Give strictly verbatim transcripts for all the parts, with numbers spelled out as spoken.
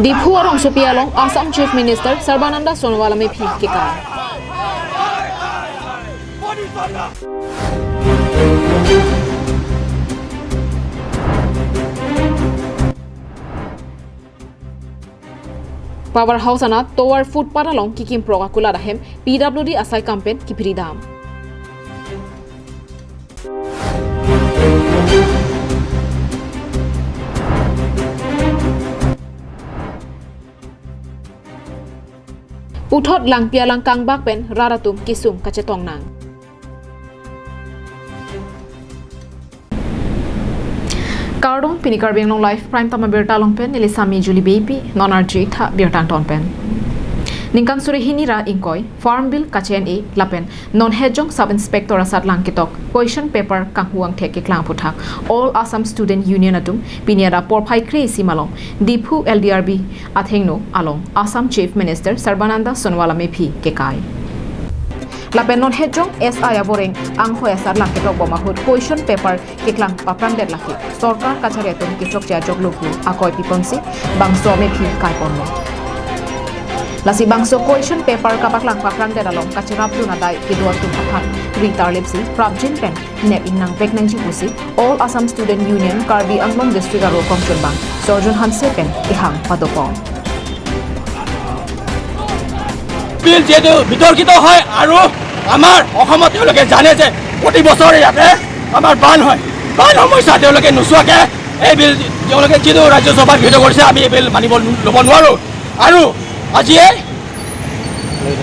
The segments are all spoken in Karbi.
Diphu arongsopi along Assam Chief Minister Sarbananda Sonowal amephi kekai. Power House anat tovar footpath along kikimprok akulat ahem P W D asaikam pen kipridam. Puthot langpi alang kangbak pen rat atum kesung kachetong nang. Kardom, pini Karbi Anglong Live Prime Time abirta along pen neli Sami Julie Beypi, non arju-ik tha birta angton pen. Ningkan suri hini ra ingkoi, Farm Bill kache-en-e lapen non Hejong Sub Inspector asat lang ketok question paper kanghu angthek keklang aphuthak All Assam Student Union atum pini adap porphai kre-isi malom Diphu L D R B athengno along Assam Chief Minister Sarbananda Sonowal amephi kekai. Lapen non Hejong S I aboreng anghoi asat lang ketok bom ahut question paper keklang paprangdet lake sorkar kachari atum kechokche ajok lo pu akoi piponsi bangso amephi kaiponlo. Lasi bangso question paper kapaklang paprangdet along kacherapdun adai kedo atum aphan ri tarlipsi prapjin pen nep ingnang vek nangji pusi All Assam Student Union Karbi Anglong District aro kongchunbang Sorjun Hanse pen kehang padopon. বিল যিহেতু বিতৰ্কিত হয় আৰু আমাৰ অসমত তেওঁলোকে জানে যে প্ৰতি বছৰে ইয়াতে আমাৰ বান হয়। বান সমস্যা তেওঁলোকে নোচোৱাকে এই বিল তেওঁলোকে যিটো ৰাজ্যসভাত গৃহীত কৰিছে, আমি এই বিল মানিব, ল'ব নোৱাৰোঁ। আৰু আজিয়ে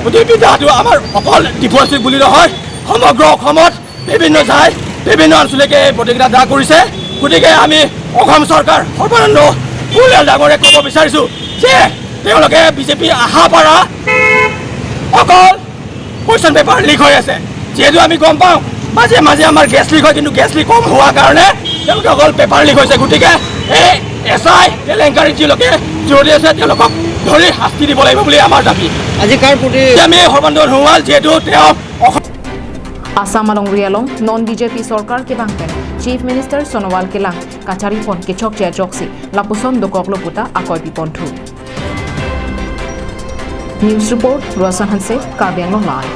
গোটেই বিধাটো আমাৰ অকল ডিফু বুলি নহয়, সমগ্ৰ অসমত বিভিন্ন ঠাই, বিভিন্ন আঞ্চলিকে এই প্ৰতিক্ৰিয়া দাঙ কৰিছে। গতিকে আমি অসম চৰকাৰ সৰ্বানন্দ সোণোৱাল ডাঙৰীয়াক ক'ব বিচাৰিছোঁ যে তেওঁলোকে বিজেপি অহাৰ পৰা অকল কুৱেশ্যন পেপাৰ লিক হৈ আছে। যিহেতু আমি গম পাওঁ, মাজে মাজে আমাৰ গেছ লিক হয়, কিন্তু গেছ লিক কম হোৱাৰ কাৰণে তেওঁলোকে অকল পেপাৰ লিক হৈছে। গতিকে এই এছ আই কেলেংকাৰী যিলোকে জড়িত আছে, তেওঁলোকক ধৰি শাস্তি দিব লাগিব বুলি আমাৰ দাবী। আজি কাৰ প্ৰতি? আমি সৰ্বানন্দ সোণোৱাল, যিহেতু তেওঁ অসম Assam alongri along non B J P sorkar kevang pen Chief Minister Sonowal kelang kacharipon kechokche ajoksi lapuson dokoklo pu ta akoi piponthu. News report, Rosan Hanse, Karbi Anglong Live.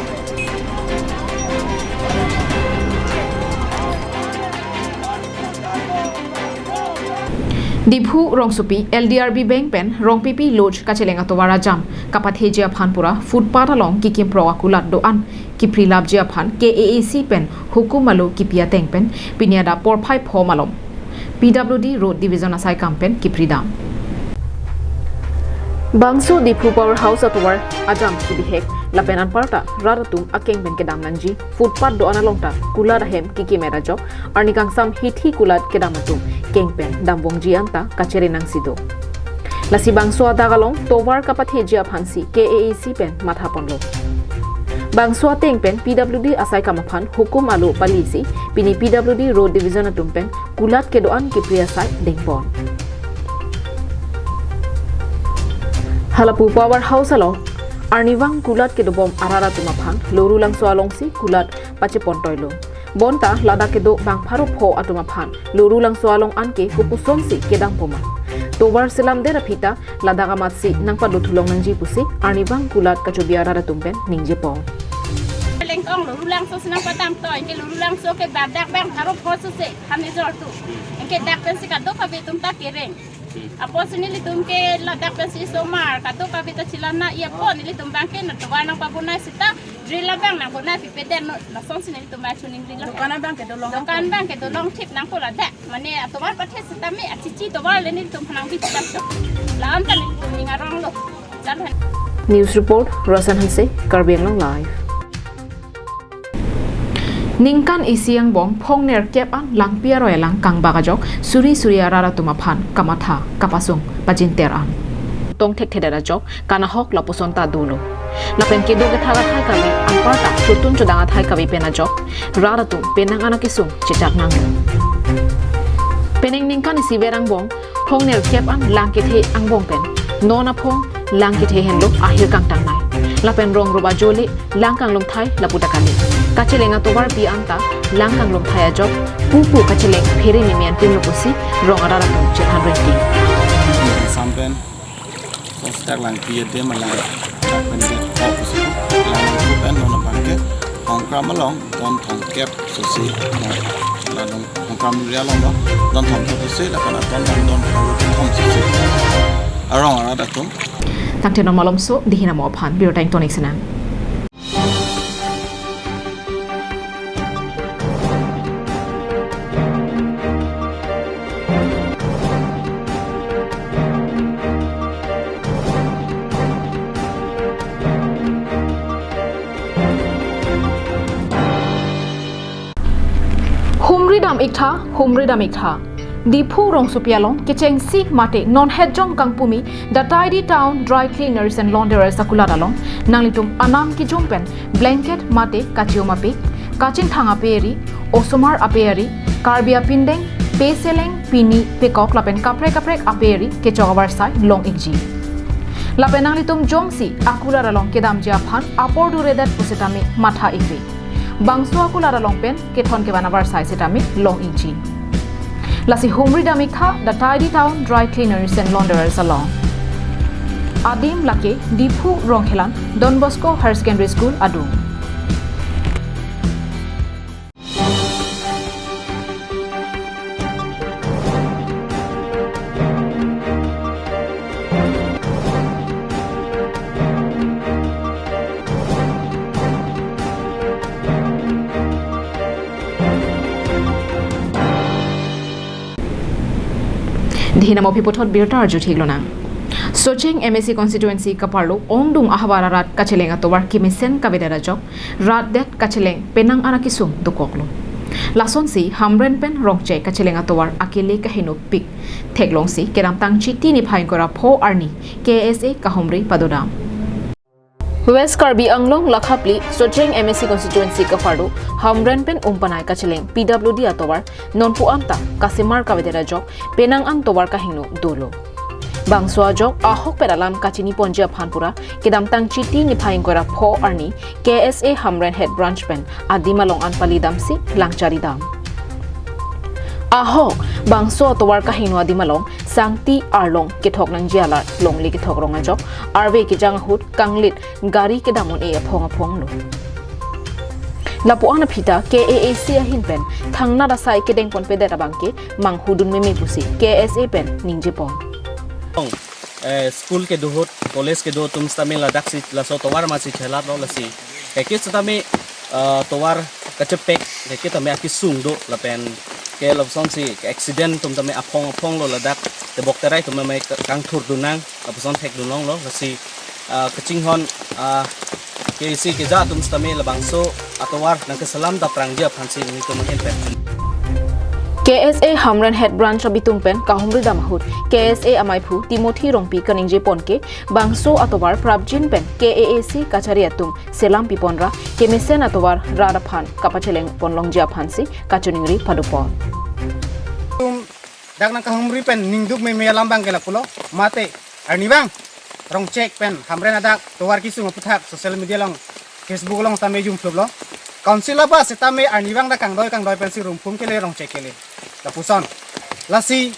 Diphu rongsopi L D R B bank pen Rongpipi Lodge kacheleng atovar ajam kapatheji aphan pura footpath along kikimprok akulat do-an kiprilapji aphan K A A C pen hukum alo kipi ateng pen pini adap porphai pho malom P W D Road Division asaikam pen kipridam. Bangso Diphu Power House atovar ajam kibihek lapen anparta rat atum akeng pen kedam nangji footpath do-an along ta kulat ahem kikim-et ajok arni kangsam hithi kulat kedam atum keng pen damvongji anta kachere nangsi do. Lasi bangso adak along tovar kapatheji aphansi K A A C pen mathaponlo. Bangso ateng pen P W D asaikam aphan hukum alo palisi pini P W D Road Division atum pen kulat kedo-an kipri asai dengpon. Halapu Power House along arnivang kulat kedobom arat atum aphan Lorulangso alongsi kulat pachepon toilo. Bonta ladak kedo bang pharo pho atum aphan Lorulangso along anke kopuson si kedam poma. Tovar selamdet aphi ta ladak amatsi nangpado thulong nangji pusi arnivang kulat kachobi arat atum pen ningjepon. Lengkong Lorulangso si nangpadam to, anke Lorulangso ke badak bang pharo pho suse, kami jor tu. Anke dak pensi kadokave atum ta kereng. Apotsi nelitum ke ladak pensi osomar kadokave ta chelang nang-ipo, nelitum abang ke nat tovar nangpabonai seta drill abang nangbonai pipedet non, lasonsi nelitum abang chuning drill. Dokan abang ke dolong. Dokan abang ke dolong thip nangpo ladak. Mane atovar pathe seta me achichi tovar le nelitum aphan nangpi seta cho. La-an ta nelitum ning aronglo. Jan han. News report, Rosan Hanse, Karbi Anglong Live. Ningkan isi angbong phongnerkep an langpi aroi alang kangbak ajok suri suri arat atum aphan kamatha kapasung pajinter an. Tong thekthedet ajok kanahok lapuson ta dolo. Lapen kedo kethak athai kave anparta chotun chodang athai kave pen ajok rat atum penang an akesung chechak nanglo. Penang ningkan isivet angbong phongnerkep an lang kethe angbong pen non aphong lang kethe henlo ahir kangtangnai. Lapen rong ruba jole lang kanglongthai lapu ta kali. Kacheleng atovarpi anta lang kanglongthai ajok pupu kacheleng phere mimi anpinlo pusi rong arat atum chethan rengti. Sampen Dak lang pi ade malang dak pen det kok pusi lang pen non abang ke Hongkram along don thomkep sisi, la dong Hongkram area along do don thomkep sisi, lapen aton dan don thom sisi. Arong arat atum. Tangte non malomso, dihina mo aphan, Bureau Time Tonic Senang. Humri dam iktha, humri dam iktha. Diphu rongsopi along kechengsi mate non hetjong kangpumi The Tidy Town Dry Cleaners and Launderers akulat along nanglitum anam kijum pen blanket mate kachium apik, kachingthang aperi, osomar aperi, Karbi apindeng, peseleng, pini, pekok lapen kaprek kaprek aperi kechok avarsai long ikji. Lapen nanglitum jongsi akulat along kedamji aphan apor duredet pusitame matha ikri. Bangso akulat along pen kethon kevan avarsai sitame long ikji. Lasi humri dam iktha The Tidy Town Dry Cleaners and Launderers along. Adim lake Diphu Rongkhelan Don Bosco Higher Secondary School adung. Dihina mo aphi puthot birta arju thik lonang. Socheng M A C constituency kaparlo ongdung ahavar arat kacheleng atovar kemesen kavedet ajok rat det kacheleng penang an akesung dokoklo. Lasonsi Hamren pen Rongchek kacheleng atovar akele kaheno pik theklongsi kedamtang Chiti niphai ingkoi ra pho arni K S A kahumri padodam. West Karbi Anglong Lakha phli Socheng M A C constituency kaparlo Hamren pen Umpanai kacheleng P W D atovar nonpu anta kasemar kavedet ajok penang an tovar kahingno dolo. Bangso ajok ahok pen alam kachini ponji aphan pura kedamtang Chiti niphai ingkoi ra pho arni K S A Hamren Head Branch pen adim along an palidamsi langchari dam. Ahok bangso atovar kahingno adim along sangti arlong kethok nangji alar longle kethok rong ajok arve kejang ahut kanglit gari kedam un-e aphong aphong lo. Lapu-an aphi ta K A A C ahin pen thangnat asai kedeng ponpedet abang ke manghudun meme pusi K S A pen ningjepon. Eh, school kedo ahut, college kedo atum sitame ladaksi laso tovar masi chelatlo lasi. Kaike sitame, eh, tovar kachepek, kaike tame akesung do lapen ke lapusonsi accident atum tame aphong aphong lo ladak tebok terai atum tame kangthurdun nang, lapuson thekdun longlo lasi, eh, kachinghon, eh, K A A C keja atum sitame labangso atovar nangkeselam daprangji aphansi nelitum ahin pen. K S A Hamren Head Branch abitung pen kahumri dam ahut K S A amaiphu Timothy Rongpi kaningjepon ke bangso atovar prapjin pen K A A C kachari atum selam pipon ra kemesen atovar rat aphan kapacheleng ponlongji aphansi kachiningri padopon. Dak nangkahumri pen ningduk meme alam abang ke lapulo, mate arnivang Rongchek pen Hamren adak tovar kesung aputhak social media along, Facebook along tame jumthluplo. Council abang sitame arnivang dak kangdoi kangdoi pensi rumphum kele Rongchek kele lapuson. Lasi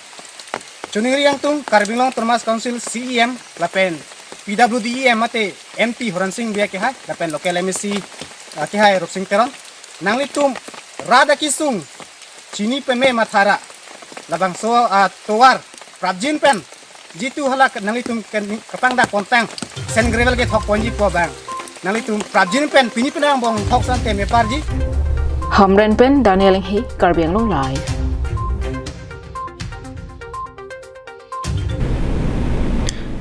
chiningri nangtum Karbi Anglong Autonomous Council C E M lapen P W D E M mate M P Horen Sing Bey akehai lapen local M A C akehai Rupsing Teron, nanglitum rat akesung chini peme matha ra labangso atovar prapjin pen jitu hala nanglitum ken-, kapangdak pontang sand gravel kethok ponji pu abang nanglitum prapjin pen pini penang bong thok san teme parji. Hamren pen Daniel Enghi, Karbi Anglong Live.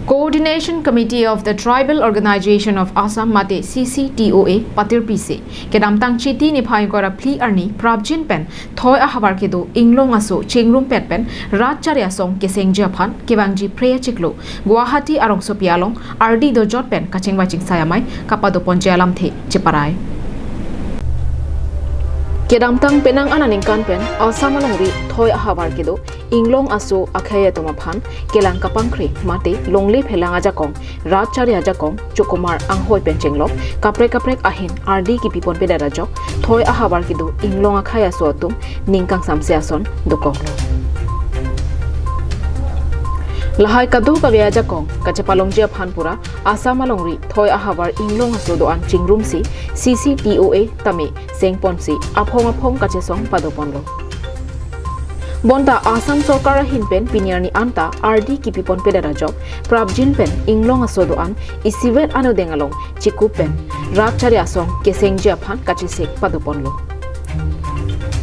Coordination Committee of the Tribal Organization of Assam mate C C T O A patirpi se kedamtang Chiti niphai ingkoi ra phli arni prapjin pen thoi ahavar kedo inglong aso chingrumpet pen rat chari asong kesengji aphan kevangji phre achiklo Guwahati arongsopi along ardi dojot pen kachingvai chingsai amei kapadoponji alamthe cheparai. Kedamtang penang aningkan pen Assam alongri thoi ahavar kedo inglong aso akhei atum aphan kelang kapangkre mate longle phelang ajakong, rat chari ajakong, chokomar anghoi pen chenglok kaprek kaprek ahin ardi kepipon pedet ajok thoi ahavar kedo inglong akhei aso atum ning kangsamse ason dokoklo. Lahai kadokave ajakong kachepalongji aphan pura Assam alongri thoi ahavar inglong aso do-an chingrumsi C C T O A tame sengponsi aphong aphong kachesong padoponlo. Bonta Assam sorkar ahin pen pini arni anta ardi kipiponpedet ajok prapjin pen inglong aso do-an isivet anodeng along chikup pen rat chari asong kesengji aphan kachesek padoponlo.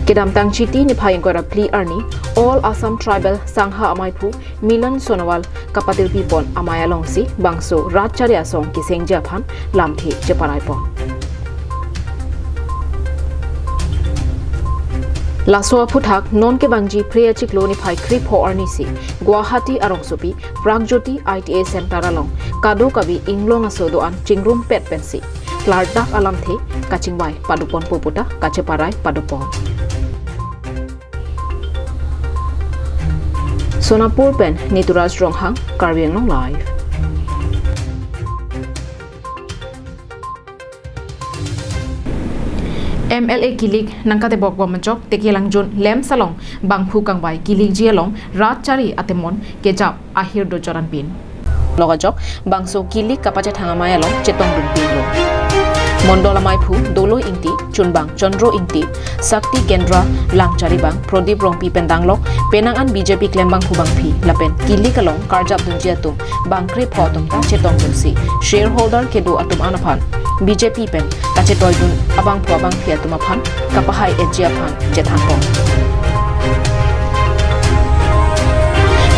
Kedamtang Chiti niphai ingkoi ra phli arni All Assam Tribal Sangha amaiphu Milan Sonowal kapatirpipon amei alongsi bangso rat chari asong kesengji aphan lamthe cheparaipon. Laso aphuthak non kevangji Phre achiklo niphai krepho arnisi Guwahati arongsopi Pragjyoti I T I Center along kadokave inglong aso do-an chingrumpet pensi klardak alamthe kachingvai padoponpo puta kacheparai padopon. Sonapur pen Nituraj Ronghang, Karbi Anglong Live. M L A kilik nangkatebok bom ajok Tekelangjun LAMPS along bangphu kangvai kilikji along rat chari atemon kejap ahir do joran pin. Lok ajok bangso kilik kapachethang amei along chetongdunpinlo. Mondol amaiphu Doloi Ingti, chunbang Chandro Ingti, Sakti Kendra langcharibang Prodip Rongpi pen danglok penang an B J P klembangphu bangpi lapen kilik along karjapdunji atum bang krepho atum ta chetongdunsi shareholder kedo atum an aphan B J P pen kachetoidun abangphu abangpi atum aphan kapahai-etji aphan chethangpon.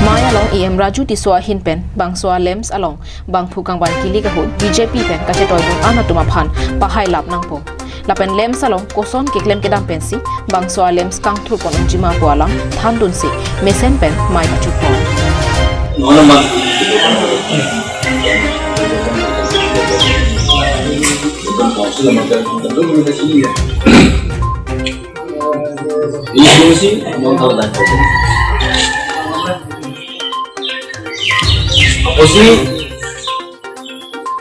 Mei along E M Raju Tisso ahin pen bangso a-LAMPS along bangphu kangvai kilik ahut B J P pen kachetoidun an atum aphan pahailap nangpo. Lapen LAMPS along koson keklem kedam pensi bangso a-LAMPS kangthurpon unji ma pu alam thandunsi mesen pen mei kachupon. Apotsi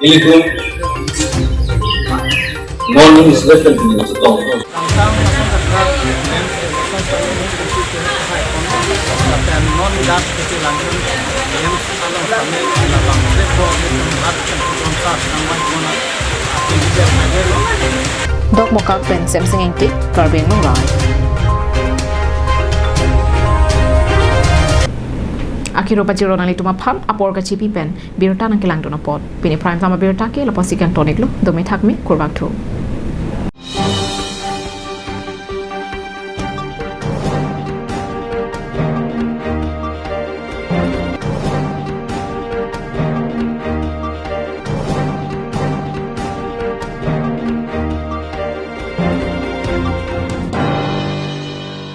ilitum non municipal pen pini chetong. Tangtang masang katra LAMPS election salomo sisi kehai kono, lapen non dak kiti langkun LAMPS along kami labang trip bo ilitum rat pen kutron sas nangmai kona. Dokmoka pen Semsing Engti, Karbi Anglong Live. Akhiro pajirlo nanglitum aphan apor kachipi pen birta nangkelangdun apot. Pini Prime Time abirta ke lapusi kangtoniklo, dome thakme, kurvangthu.